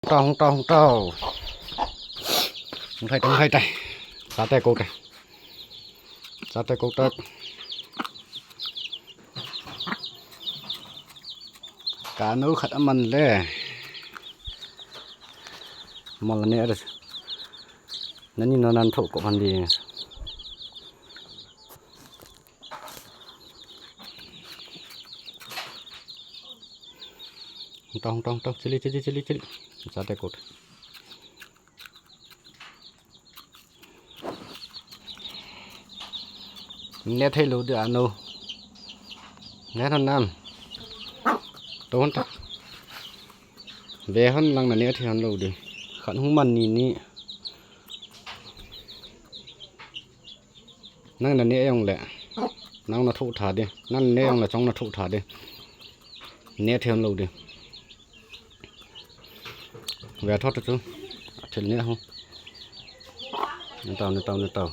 ເຕົ້າ ຫົງເຕົ້າ ຫົງເຕົ້າ ຫົງເຕົ້າ ຫົງໄທ ຫົງໄທ ສາແຕ່ກົກ ສາແຕ່ກົກ ກາໂນຂັດອຳມັນແລ ມອລະເນ ນັ້ນນີ້ນອນນັ້ນໂທກະພັນດີ ຕອງ ຕອງ ຕອງ ຊິລິ ຊິລິ ຊິລິ ຊິລິ ສາແຕ່ກົດ ແນດໃຫ້ໂລເດືອອາໂນ ແນດຫັ້ນນຳ ໂຕຫັ້ນຕະ ແວຫັ້ນຫຼັງນັ້ນແນດໃຫ້ຫັ້ນໂລເດີ ຄັນຫູມັນນີ້ນີ້ Nang na ne ayong le. Nang na thu tha de. Nang ne ayong le chong na thu tha de. Ne them lo de. Ve thot chu. Thil ne ho. Ne tau, ne tau, ne tau.